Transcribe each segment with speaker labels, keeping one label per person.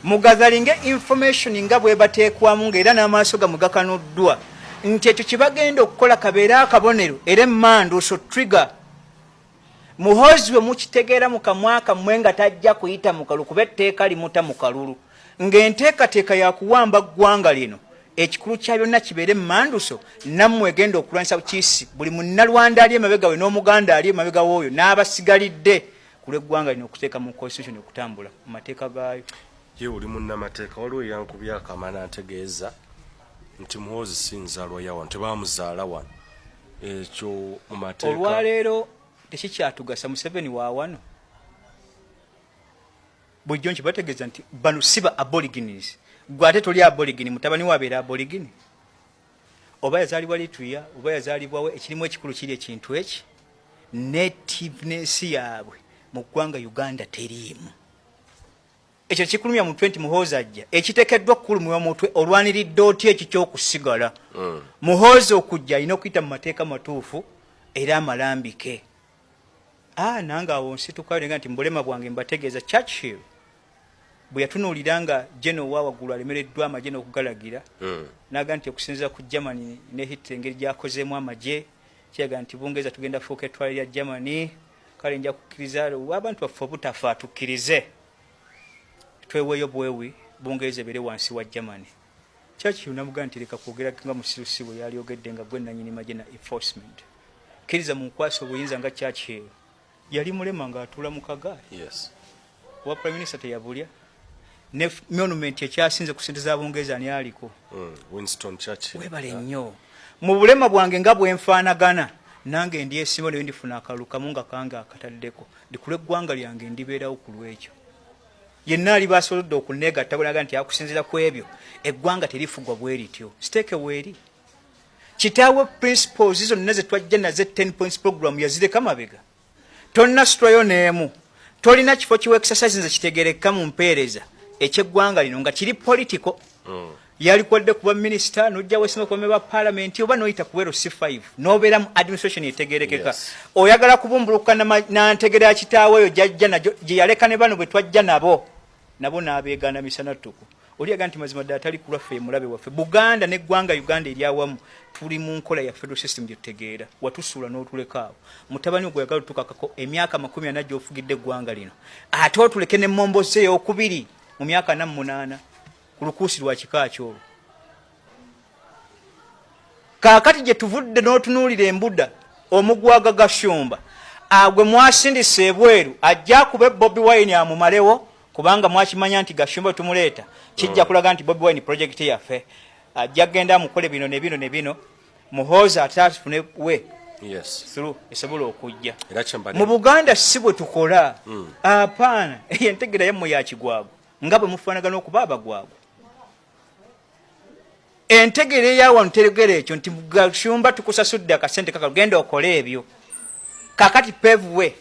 Speaker 1: Mugatheringe information nga bwebateekwamu, ngaera n'amaaso gammwe gakanuddwa nti ekyo kyebagenda okukola kabeere akabonero era emmanduso, trigger. Muhoozi we mukitegeera mu kamwa kammwe nga tajja kuyita mu kalulu, kuba etteeka limuta mu kalulu, ng'enteekateeka yakuwamba ggwanga lino. Ekikulu kya byonna kibeere emmanduso nammwe egenda okulwanyisa kiisi buli munnalwanda ali emabega we n'Omuganda ali emabega w'oyo n'abasigalidde ku lw'eggwanga lino, okuteeka mu constitution, okutambula mu mateeka gaayo.
Speaker 2: Ye oli munnamateeka, waliwo eyankubya akamana ntegeeza nti Muhoozi si nzaalwa ya wano, tebamuzaala wano. Ekyo mu mateeka?
Speaker 1: Olwaleero tekikyatugasa. Museveni wa wano. Bulijjo nkibategeeza nti bano si ba aborigines. Gwe ate toli aborigine, mutabani we abeera aborigine, oba yazaalibwa Eritrea oba yazaalibwawo. Ekirimu ekikulu kiri ekintu eki nativeness yaabwe mu ggwanga Uganda teriimu. Ekyo kikulumya mutwe nti Muhoozi ajja. Ekiteekeddwa okukulumya mutwe, olwaniridde otya ekyo kyokusigala? Muhoozi okujja alina okuyita mu mateeka matuufu era amalambike. Ah, nange awo nsitukayo nega nti mbulema bwange mbategeeza, Churchill bwe yatunuulira nga General wa waggulu alemereddwa amagye n'okugalagira, naga nti okusinziira ku Germany ne Hitler engeri gyakozeemu amagye, kiraga nti Bungereza tugenda fuuka ettwale lya Germany. Kale nja kukkiriza abantu baffe obutafa, tukkirize tweweeyo bwewi, Bungereza ebeere wansi wa Germany. Churchill namugaa nti leka kwogera nga musirusi bwe yalyogedde nga gwe nanyini magye na enforcement, kkiriza mu nkwasa obuyinza. Nga Churchill yali mulema ng'atuula mu kagaali, owa prime minister teyabulya ne monument ekyasinze ku sente za Bungereza ani aliko?
Speaker 2: Winston Churchill.
Speaker 1: Webale nnyo. Mu bulema bwange nga bwenfaanagana, nange ndi esimba naye ndifuna akalulu kamu nga kange akataddeko ndikula eggwanga lyange, ndibeerawo ku lwekyo. Yenna aliba asobodde okuneegatta bwenaga nti akusinzira ku ebyo, eggwanga terifugwa bwe lityo. Siteeke weeri kitaawe principles zonna zetwajja naze, 10 points program yazireka mabega. Tolina situlayo n'emu, tolina kifo kiwa exercise nze kitegereka mu mpeereza ekyeggwanga lino nga kiri political. Yalikwadde kuba minisita, nojja wesima kuba member parliament oba noyita ku LC5 nobeera mu administration etegerekeka. Oyagala kubumbuluka nantegera ya kitaawe oyo jajja najo gye yaleka ne bano bwe twajja nabo nabo n'abeegaana misana ttuku. Oli yaga nti mazima ddala tali kulwaffe, mulabe waffe. Buganda n'eggwanga Uganda eryawamu tuli mu nkola ya federal system gye tutegeera. Watusuula n'otuleka awo. Mutabani ogwo yagala otukakako emyaka 40 gy'ofugidde eggwanga lino, ate otuleke n'emmomboze ey'okubiri mu myaka 48 ku lukuusi lwa kika kyolwo. Kaakati gye tuvudde n'otunuulira embuda omugwaga Gashumba agwe mwasindise ebweru ajja akube Bobi Wine amumalewo, kubanga mwakimanya nti Gashumba tumuleeta kijja kulaga nti Bobi Wine project yaffe, ajja kugenda amukole bino ne bino ne bino. Muhoozi ate afune we through esobola okujja mu Buganda. Si bwe tukola. Apaana, eyo entegera yammwe ya kigwagwa nga bwe mufaanagana okuba abagwagwa. Entegera eyawano teregera ekyo nti Gashumba tukusasudde akasente kaka, genda okole ebyo. Kakati pave way,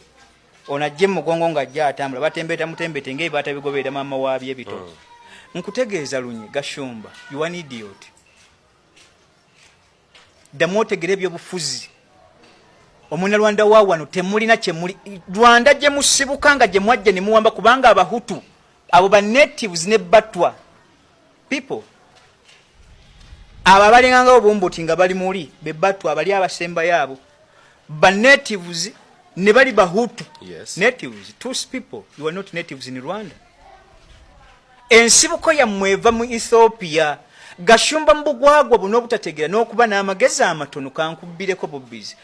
Speaker 1: ono ajje mugongo nga ajja atambula batembeeta mutembete ngaebi batabigoberera maama waabyo ebitoki. Nkutegeeza lunye, Gashumba, you an idiot. Ddamu otegere ebyobufuzi. Omunalwanda wa wano temulina kyemuli. Rwanda gye musibuka nga gye mwajja ne muwamba, kubanga Abahutu abo ba natives ne Batwa people abo abalinganga obumbuti nga bali muli be Batwa abali abasembayo, abo ba natives ne bali Bahutu. Natives, Tutsi people, you are not natives in Rwanda. Ensibuko yammwe eva mu Ethiopia. Gashumba, mu bugwagwa buno obutategeera n'okuba n'amagezi amatono, kankubbireko bubbizi.